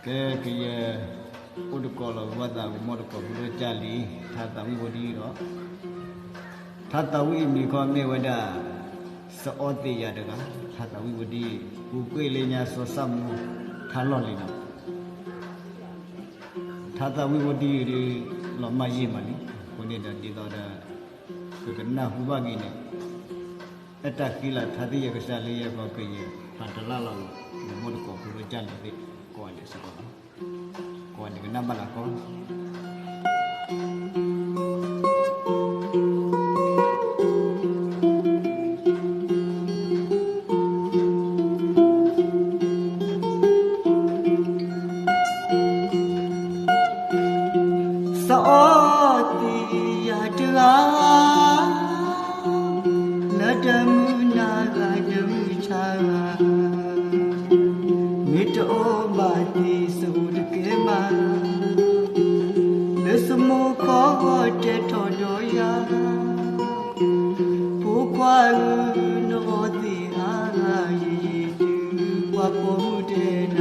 လၢကယဲၢ်အိၣ်တကိးလီၤ ဝံသးစူၤ ဂီၤမီၣ်တကိးဖိဒိၣ်ကၢ်လံ, ထါသးဝံၣ်ဖိဒ်အံၤဒီး, ထါသးဝံၣ်အမံၤခီမ့ၢ်ဝဲဒၣ် စီၤအီသံးယၤတဂၤ, ထါသးဝံၣ်ဖိဒ်အံၤ ပူၤကွံာ်လၢညါစီၤၡမူၤအ့လးထါလီၢ်လံၤနီၤ. ထါသးဝံၣ်ဖိဒ်အံၤဒုး လီၤမၢ်ယံာ်မးလံ, အဃိန့ၣ်ဒီးဒ်သိးဒီး ပကနၢ်ဟူဘၣ်က့ၤန့ၣ် အဲၣ်တၢ်ဃံလၤထါသ့ၣ်ယဲၢ်ကစၢ်လၢယဲၢ်ကီၢ်ကယဲၢ် ပာ်တလၢ်လီၤ ဂီၤမီၣ်တကိးဖိဒိၣ်ကၢ်လံၤသ့ၣ် ကိးဂၤဒဲးစ့ၢ်ကီးလီၤ. ကိးဂၤဒဲးကနၣ်ဘၣ်လၢ်ကီး စီၤအီသံးယၤတဂၤ လၢတၢ်မုၢ်နၤဂၤတမုၢ်ဆါဂၤ, မ့ၢ်တအီၣ်ဘၣ်သံးစိၤတကဲဘၣ်, လၢစမိၢ်ခီဂီၤတဲထီၣ်ဒီးယၤ, ဖိခွါဧၢ နအီသံးအါဂၤ ယံာ်ယံာ်တုၤပှၤပိာ်မုၣ်တဲနၤ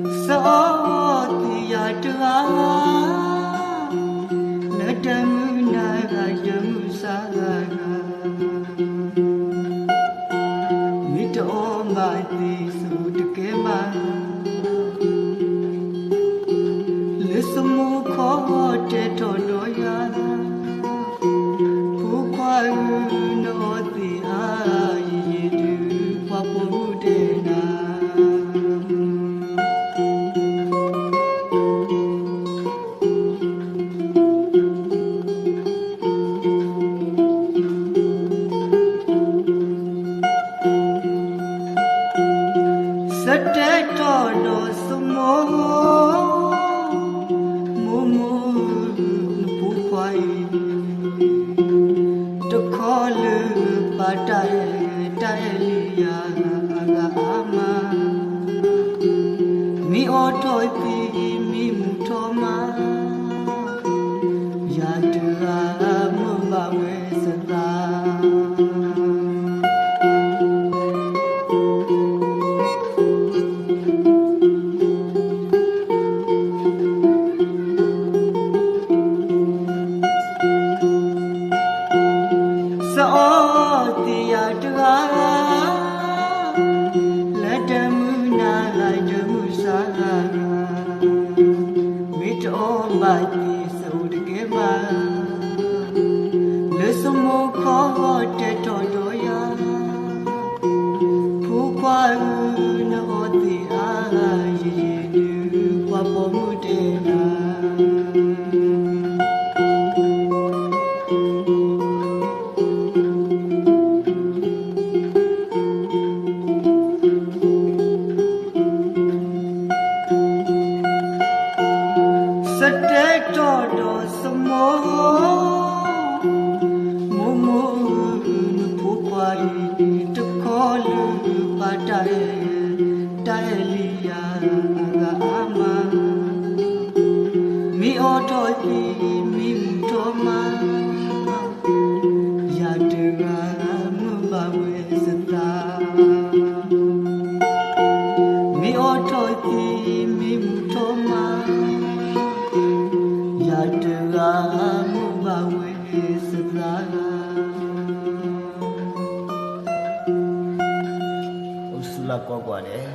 စီၤအီသံးယၤတဂၤ လၢတၢ်မုၢ်နၤဂၤတမုၢ်ဆါဂၤ, မ့ၢ်တအီၣ်ဘၣ်သံးစိၤတကဲဘၣ်, လၢစမိၢ်ခီဂီၤတဲထီၣ်ဒီးယၤ, ဖိခွါဧၢ နအီသံးအါဂၤ ယံာ်ယံာ်တုၤပှၤပိာ်မုၣ်တဲနၤ ဆၢတဲာ်ထီၣ်ဒီးစမိၢ်, မိၢ်မိၢ်ဧၢ နဖိခွါအံၤ တခီလၢပာ်တၢ်အဲၣ်တၢ်အဲၣ်လံယၤအဂၤအါမး, မ့ၢ်အိးထီၣ်သံးမ့ၢ်မုာ်ထီၣ်မး, ယၤတဂၤမုာ်ဘၣ်ဝဲစသး စီၤအီသံးယၤတဂၤ လၢတၢ်မုၢ်နၤဂၤတမုၢ်ဆါဂၤ, မ့ၢ်တအီၣ်ဘၣ်သံးစိၤတကဲဘၣ်, လၢစမိၢ်ခီဂီၤတဲထီၣ်ဒီးယၤ, ဖိခွါဧၢ နအီသံးအါဂၤ ယံာ်ယံာ်တုၤပှၤပိာ်မုၣ်တဲနၤ ဆၢတဲာ်ထီၣ်ဒီးစမိၢ်, မိၢ်မိၢ်ဧၢ နဖိခွါအံၤ တခီလၢပာ်တၢ်အဲၣ်တၢ်အဲၣ်လံယၤအဂၤအါမး, မ့ၢ်အိးထီၣ်သံးမ့ၢ်မုာ်ထီၣ်မး, ယၤတဂၤမုာ်ဘၣ်ဝဲစသး မ့ၢ်အိးထီၣ်သံးမ့ၢ်မုာ်ထီၣ်မး, ယၤတဂၤမုာ်ဘၣ်ဝဲစသး အိၣ်ဆူၣ်လၢ်ကီးကွၢ်ဒဲး